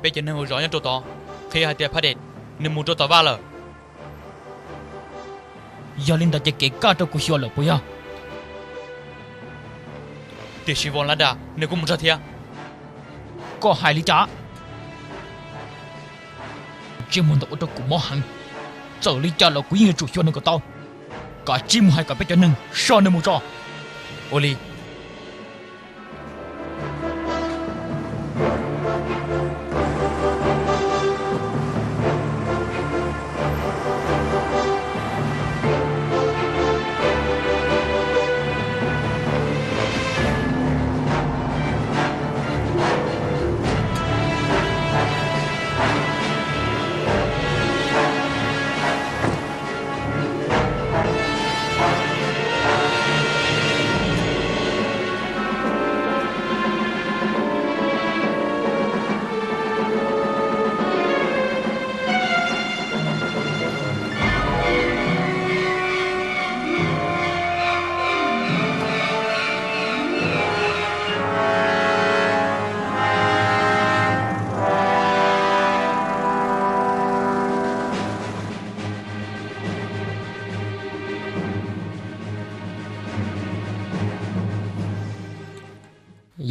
peb cov neeg uas zov nyob rau tod qhia hais tias Phaj Dej nws mus rau tom vaj lawm. Yog li ntawd ces kev kaj rau kuv xyuas lawm puas yog? Tiam sis Vas Las Das nws kuj mus txog thiab. Koj hais li cas? Ntsej muag ntawd ua rau kuv mob heev. Txawm li cas los kuv yeej yuav tsum xyuas nws kom tau. Kav tsij mus hais kom peb cov neeg so nws mus tso. Ua li.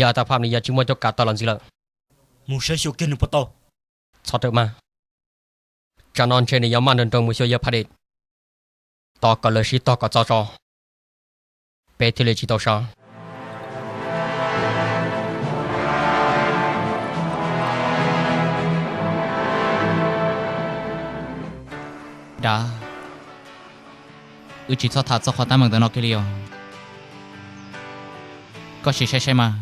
Yog tau phaj nws yog tsis muaj cuab kav tau los ntxiv lawm. Mus saib xyuas kiag nws puas tau. Txhob rawm mas. Tsam no ntshe nws yuav maj nroos nroos mus xyuas yawg Phaj Dej tod kom lawv sib tog kom txog tso, peb thiaj li tsis tau sab. Dav, wb tsis txhob tham txog qhov teeb meem ntawm no kiag li os. Koj sim saib saib mas,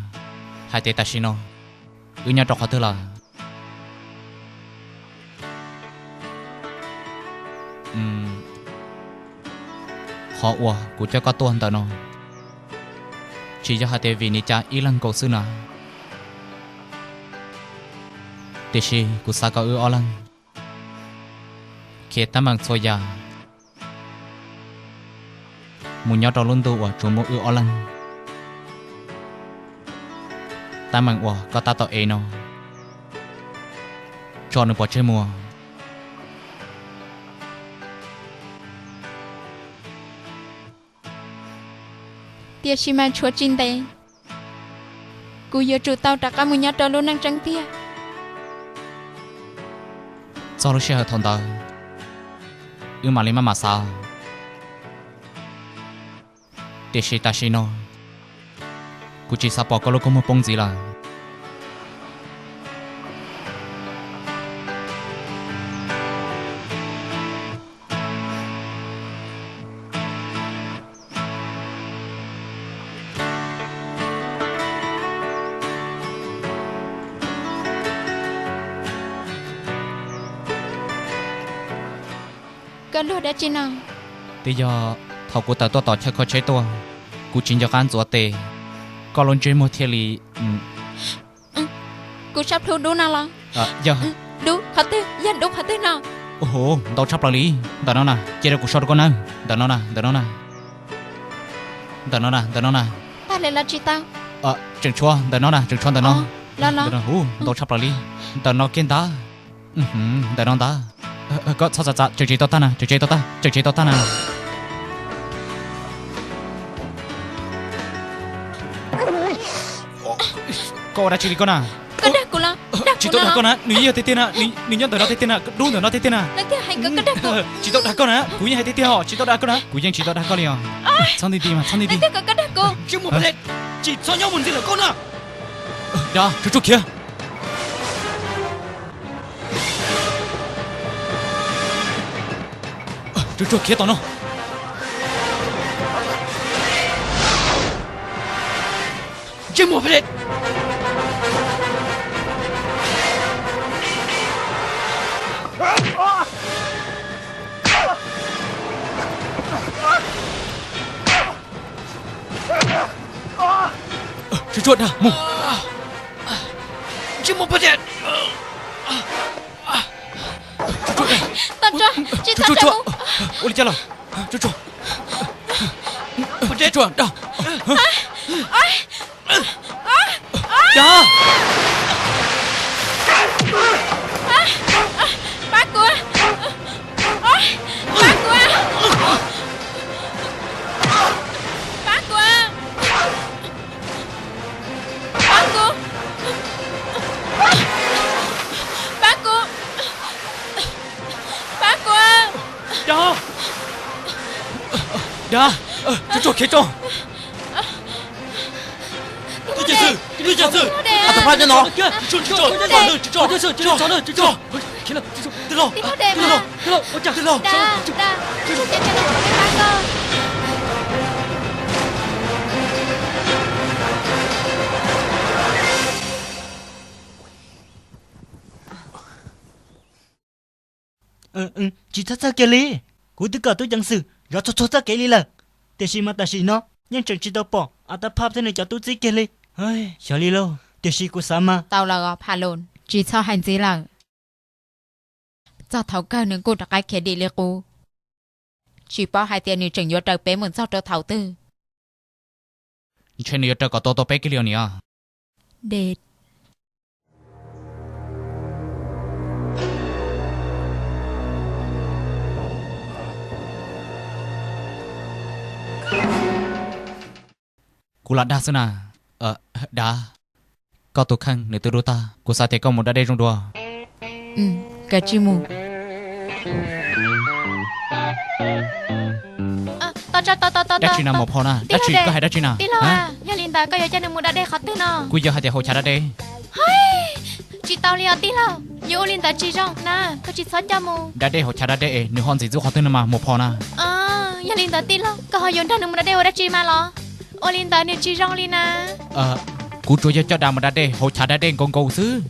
hais tias tam sim no wb nyob rau qhov twg lawm? Qhov uas kuv coj koj tuaj ntawm no, tsis yog hais tias vim li cas ib leeg nkaus xwb na, tiam sis kuv xav kom wb ob leeg khiav teeb meem txhua yam mus nyob rau lub ntuj uas tsuas muaj wb ob leeg. Teeb meem uas koj tab tom ev no, tso nws pov tseg mus. Tiam sis mas tshuav tsis ntev, kuv yuav tsum tau rov qab mus nyob rau lub neej tseeb tiag. Txog lub sij hawm thaum ntawd, wb mam li maj mam xav. Tiam sis tam sim no, kuv tsis xav pom koj lub kua muag poob ntxiv lawm. Koj luag dab tsi no? Twb yog thaum kuv tawm tuaj tom chaw kho tsheb tuaj, kuv tsis nco qab ntxuav tes, koj lub ntsej muag thiaj li... Kuv sab plhu dub no los? Yog. Dub qhov twg? Yog dub qhov twg no? Ntau tshaj plaws li. Ntawm no na, cia rau kuv sau rau koj na. Ntawm no na, ntawm no na. Ntawm no na, ntawm no na. Tag li los tsis tau. Tseem tshuav ntawm no na, tseem tshuav ntawm no. Los los. Ntau tshaj plaws li. Ntawm no kiag ntag. Ntawm no ntag. Koj txhob txav txav, tseem tsis tau tag na, tseem tsis tau tag, tseem tsis tau tag na. Koj ua dab tsi li koj na? Tsis tau dag koj na, nws yeej yog tiag tiag na, nws nyob ntawm no tiag tiag na, dub ntawm no tiag tiag na. Tsis tau dag koj na, kuv yeej hais tiag tiag os, tsis tau dag koj na, kuv yeej tsis tau dag koj li os. Txhob nti nti mas, txhob nti nti. Tsis txhob nyob mus ntxiv lawm koj na. Dav, tsuag tsuag khiav. Tsuag tsuag khiav tom no. Ntsej muag phem. Tsuag tsuag dag mus. Ntsej muag phem. Tsuag tsuag dag. Tsuag tsuag, ua li cas los? Tsuag tsuag. Tsuag tsuag dag. Dag. Dab, dab, tso tso khiav tso. Tub ceev xwm, tub ceev xwm, a tag phab nyob no. Tij laug, tij laug, tij laug, tij laug. Tsis txhob txhawj kiag li. Kuv twb kom tub ceev xwm zov txhua txhua txoj kev li lawm, tiam sis mas tam sim no yeej tseem tsis tau pom a tag phab thiab nws cov tub txib kiag li. Xyov li lauj, tiam sis kuv xav mas tau los Pha Lus, tsis txhob hais ntxiv lawm. Txog thaum kawg nws kuj rov qab khiav dim li qub, tsis paub hais tias nws tseem yuav raws peb mus txog rau thaum twg. Ntshe nws yuav raws kom tua tau peb kiag li os niam. Dej. Kuv lam dag xwb na. Dab, koj tus kheej nws twb dub tag, kuv xav tias koj mus da dej zoo dua. Kav tsij mus. Dab tsi na, mus phau na, dab tsi, koj hais dab tsi na? Tij laug, yog li ntawd koj yuav coj nws mus da dej qhov twg no? Kuv yuav hais tias hauv chav da dej. Tsis tau li os tij laug, yuav ua li ntawd tsis zoo na, koj tsis txhob coj mus. Da dej hauv chav da dej es nws ho ntxim ntxub qhov twg no mas, mus phau na. Yog li ntawd tij laug, koj ho yuav nrog nws mus da dej ua dab tsi mas los? Ua li ntawd nws tsis zoo li na. Kuv tsuas yog coj da mus da dej hauv chav da dej nkaus nkaus xwb.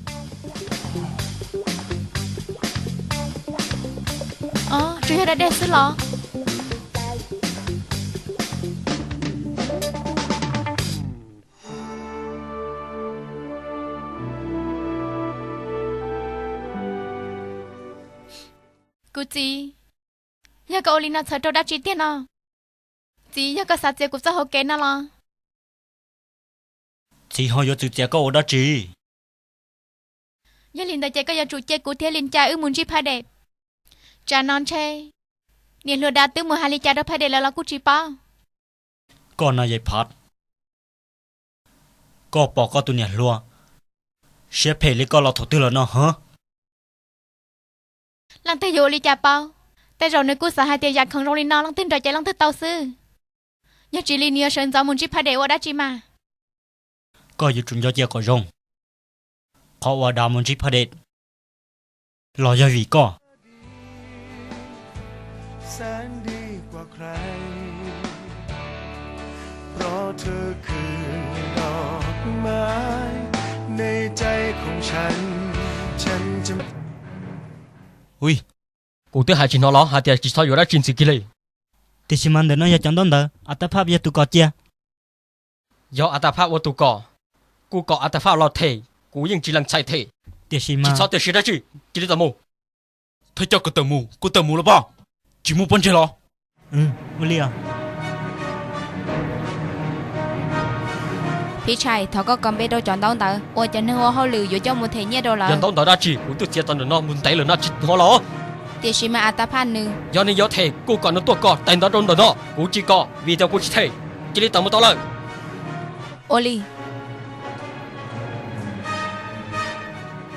Tsuas yog da dej xwb los? Kuv txiv, yog koj ua li no txhawv rau dab tsi tiag no? Txiv, yog koj xav txiav kuv txoj hau kev no los? Txiv ho yuav txwv txiav koj ua dab tsi? Yog li ntawd ces koj yuav tsum cia kuv thiab Lis Cas wb mus ntsib Phaj Dej. Tsam no ntshe niam hluas Dav twb mus hais li cas rau Phaj Dej lawm los kuj tsis paub. Koj na Yaj Phav, koj pom koj tus niam hluas siab phem li koj los thaum twg lawm no hov? Leej twg yuav ua li cas paub, tej zaum nws kuj xav hais tias yam khoom zoo li no leej twg nrog ces leej twg tau xwb. Yog tsis li nws yuav sawv ntxov mus ntsib Phaj Dej ua dab tsi mas? Koj yuav tsum nco cia kom zoo, qhov uas Dav mus ntsib Phaj Dej los yog vim koj. Ui, kuv twb hais tsis hnov los hais tias tsis txhob yuav dab tsi ntxiv kiag li. Tiam sis mas ntawm no yog cov ntaub ntawv As Tas Phaj yog tus kom cia. Yog As Tas Phaj ua tus kom, kuj kom As Tas Phaj los them, kuv yeej tsis lees txhais them. Tiam sis mas tsis txhob tiam sis dab tsi, cia li tawm mus. Thawj coj kuv tawm mus, kuv tawm mus los pog, tsis muaj pob ntseg los? Ua li os. Phij Tshais, thov koj kos npe rau cov ntaub ntawv uas cov neeg ua hauj lwm yuav coj mus them nyiaj rau lawv. Yog ntaub ntawv dab tsi, kuv twb txiav txog ntawm no mus ntev lawm no tsis hnov los? Tiam sis mas As Tas Phaj nws, yog nws yuav them kuj kom nws tuaj kos tais ntawv rau ntawm no, kuv tsis kos vim tias kuv tsis them. Cia li tawm mus tau lawm. Ua li.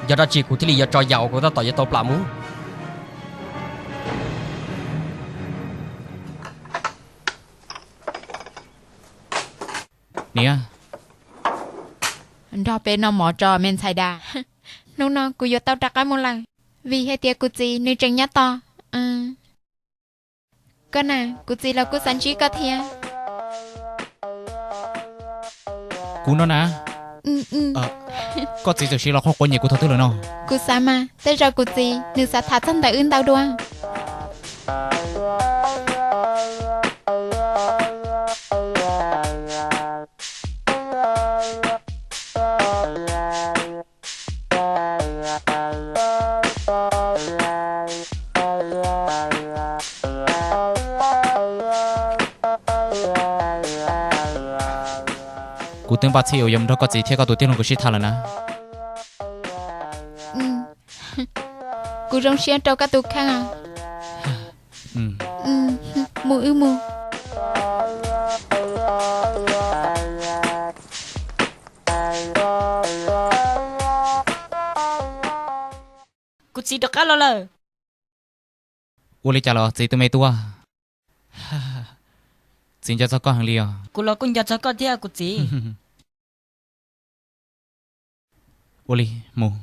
Yog dab tsi kuv thiaj li yuav tso yam uas kuv tab tom yuav tau plam mus? Niam, nrog peb noj mov tso me ntxhais Dav. Hnub no kuv yuav tau rov qab mus lawm, vim hais tias kuv txiv nws tseem nyob tos. Koj na, kuv txiv los kuj xav ntsib koj thiab. Kuv no na. Koj txiv txawm siv los quaj quav nyem kuv thaum twg lawm no? Kuv xav mas tej zaum kuv txiv nws xav tham txog ntawm wb ntau dua. Kuv twb npaj txhij uas yuav mus nrog koj txiv thiab koj tus tij laug nkawd sib tham lawm na. Kuv zoo siab rau koj tus kheej. Mus wb mus. Kuv txiv rov qab los lawm. Ua li cas los txiv tus me tub? Txiv nco txog koj heev li os. Kuv los kuj nco txog koj thiab kuv txiv. Ua li mus.